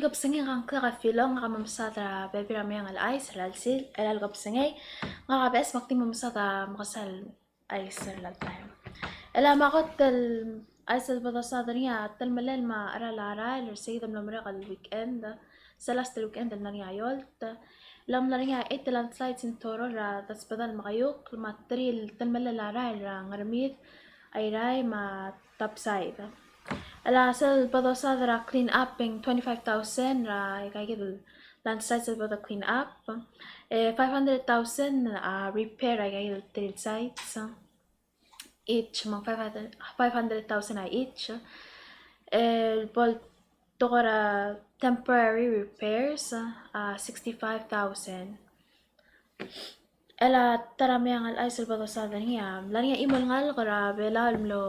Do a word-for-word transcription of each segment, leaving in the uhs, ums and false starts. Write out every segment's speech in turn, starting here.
Kebesengei, ngak a Filong, ngak a mo mesaod er a bebil er a Meang el Chais er a Lalsil. Chelecha el kebesengei, ngak a Beches me ak di mo mesaod a mekesai el chais er a Laltaem. Chelecha me a kot el chais el bo dosaod er ngii a telemellel me a cheral a rael er se kid el mlo merek el weekend, sel last el weekend el mla er ngii a eolt. Ng mla er ngii a eight el landslides in total er a Desbedall me a Keiukl, me a three el telemellel a rael er a Ngermid, Airai me a Topside. Chelecha sel bo dosaod er a clean up e ng twenty-five thousand er a ikaikid el landslides el bo de clean up. E five hundred thousand a repair er a ikaikid el three el sites each, me ng five hundred, five hundred thousand a each. El bo el tekoi er a temporary repairs a sixty-five thousand. Chelecha ta er a Meang el Chais el bo dosaod er ngii a mla er ngii a chimo el ngalek er a Belau el mlo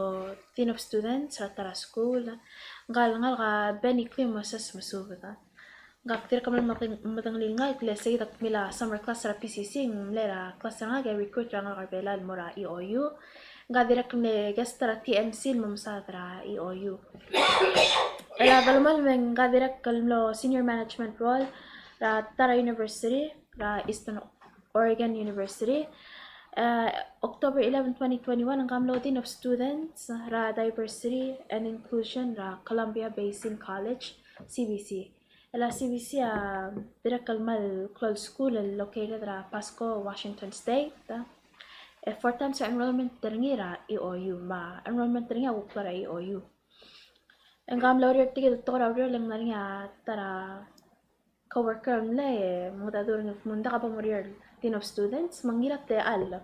Dean of Students er a ta er a skuul, ngka el ngalek a Benny Cleomenes Mesubed. Ngak dirrek el mle medeng-, medengelii el ngalek le se kid a kmil a summer class er a P C C, ng mle er a class er ngak e recruit er a ngalek er a Belau el mo er a E O U. Ngak dirrek el mle guest er a T M C el mo mesaod er a E O U. Chelecha dolemolem e ngak dirrek el mlo senior management role er a ta er a university, er a Eastern Oregon University. E, October eleven, twenty twenty-one, ngak a mlo Dean of Students er a Diversity and Inclusion er a Columbia Basin College, C B C. E a C B C a dirrek el kmal klou el skuul el located er a Pasco, Washington State. E four times a enrollment er ngii er a E O U, me a enrollment er ngii a kuk klou er a E O U. E ngak a mlo er tir el tekoi er a ureor e ng mla er ngii a ta er a coworker el mle mengedecheduch er ngii el kmo ng diak bo moruul Dean of Students, me ng ngilai a techall.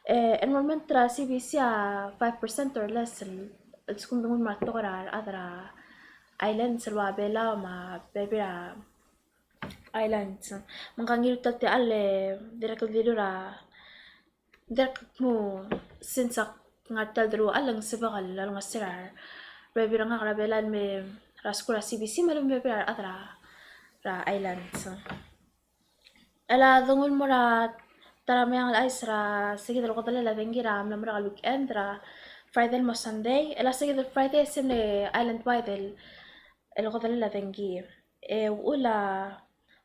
E enrollment er a C B C a five percent or less el, el lsekum de nguu el mo er a tekoi er a rechad er a islands el ua Belau me a bebil er a islands. Me ngka a ngiluu a techall e dirrek el dilu er a, dirrek el kmo since ak ngar tia el deruchall e ng sebechel el olengeseu er a rebebil er ngak er a Belau el me er a skuul er a C B C me a lechub e ng bebil er a rechad er a, er a islands. Chelecha de nguu el mo er a ta er a Meang el Chais er a se kid el kodellel a dengki er a mlo merek el weekend er a Friday el mo Sunday. Chelecha se kid el Friday e se mle island wide el, el kodellel a dengki. E uchul a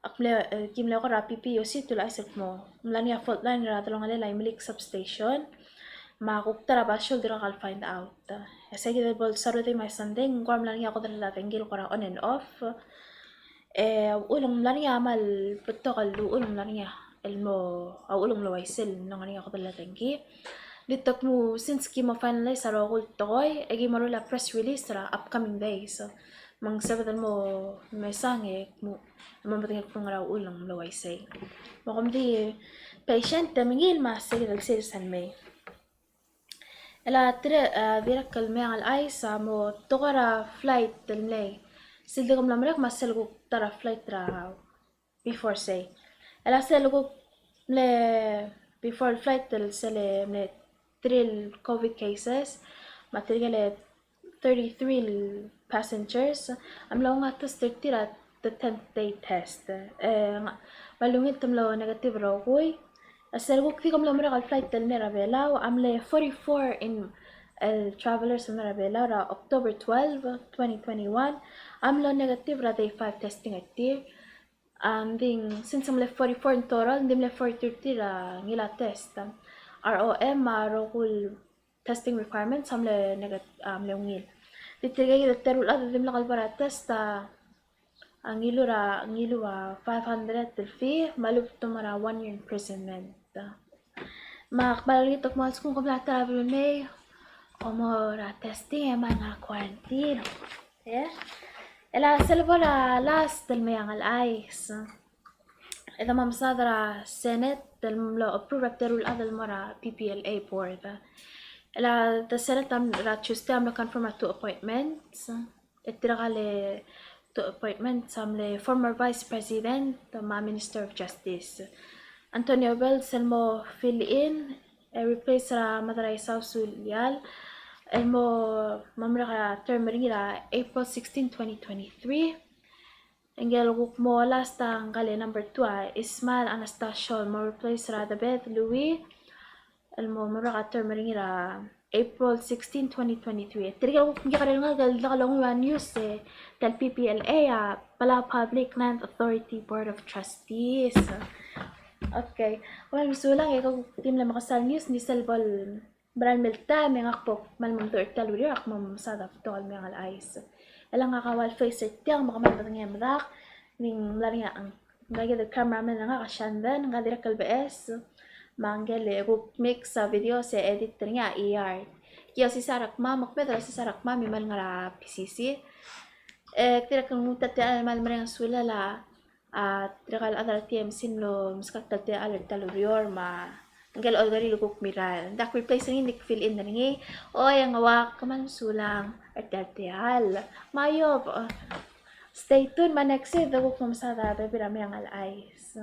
ak mle, e, ki mle ko er a P P U C, te ulechais el kmo ng mla er ngii a fault line er a delongelel a Imeliik substation, me a kuk ta er a basio el dirkak el find out. E se kid el bo el Saturday me a Sunday, ng kora mla er ngii a kodellel a dengki el kora on and off. E uchul ng mla er ngii a kmal betok el uchul, ng mla er ngii a el mo, a uchul ng mlo uaisei el mlo ngar er ngii a kodellel a dengki. Ng di te kmo since ki mo finalize a rokui el tekoi, e ki mo ruul a press release er a upcoming days. Me ng sebeched el mo mesang e mo, mo medengei el kmo ngera uchul ng mlo uaisei. Me kom di patient e mengiil me a se kid el sils el mei. Chelecha tirke, e, dirrek el Meang el Chais a mo tekoi er a flight el mlei. Sel di kom mla merek me a sel kuk ta er a flight er a before sei. Chelecha sel kuk mle before flight el sel mle three el COVID cases, me a tirke el thirty-three el passengers a mlo nguu a test er tir er a the tenth day test. E, me a ungil te mlo negative el rokui. E sel kuk di kom mlo merek el flight el mei er a Belau a mle forty-four in el travelers el mei er a Belau er a October twelve, twenty twenty-one, a mlo negative er a day five testing er tir. A, ng di since a mle forty-four in total, ng di mle forty-three er tir a ngilai a test. R O M me a rokui el testing requirements a mle negat-, a mle ungil. Di tirke kid el teru el chad el dimlak el bo er a test a, a ngiluu er a, ngiluu a five hundred el fee, me a lechub e te mo er a one year imprisonment. Me ak kmal olengit el kmo a lsekum kom mla travel el mei, kom mo er a testing e mei ngar er a quarantine. E? Chelecha sel bo er a last el Meang el Chais. E de mo mesaod er a Senate el mlo approve er a teru el chad el mo er a P P L A board. Chelecha the Senate a, er a Tuesday a mlo confirm er a two appointments. E tirka el two appointments a mle former Vice President me a Minister of Justice Antonio Bells el mo fill in, e replace er a Madraisau Sulial, el mo, mo merek a term er ngii er a April sixteen, twenty twenty-three. Ngike el kuk mo last a ngka el number two a Ismael Anastasio el mo replace er a Debed Louis, el mo merek a term er ngii er a April sixteen, twenty twenty-three. Tirke el kuk ngii a kerel ngar er ngii a delongelir a news e, tia el P P L A, a Palau Public Land Authority Board of Trustees. Okay. Well, mesulang e kuk di mle mekesai el news, ng di sel bo el mera el mei el taem e ngak a kbo kmal mo meduch er tia el ureor, ak mo mesaod a betok el Meang el Chais. E le ngak a ua el face er tiang, me kmal bedengem el dak, ng mla er ngii a, ngike el cameraman er ngak a Shandon, ngka dirrek el beches, me ngike el kuk mix a video e edit er ngii a Iyar. Ki osisechakl er kemam, me kmeed el osisechakl er kemam el mei el ngar er a P C C. E, dirrek el nguu tia el techall el kmal mereng a sulel a, a, tirka el chad er a T M C el mlo meskak tia el techall er tia el ureor me ngike el okerir el kuk merael. Ng diak replace er ngii, ng di fill in er ngii. Oi, e ng ua kmal mesulang er tia el techall. Me a Iob, stay tuned, me a next e de kuk mo mesaod a bebil er a Meang el Chais.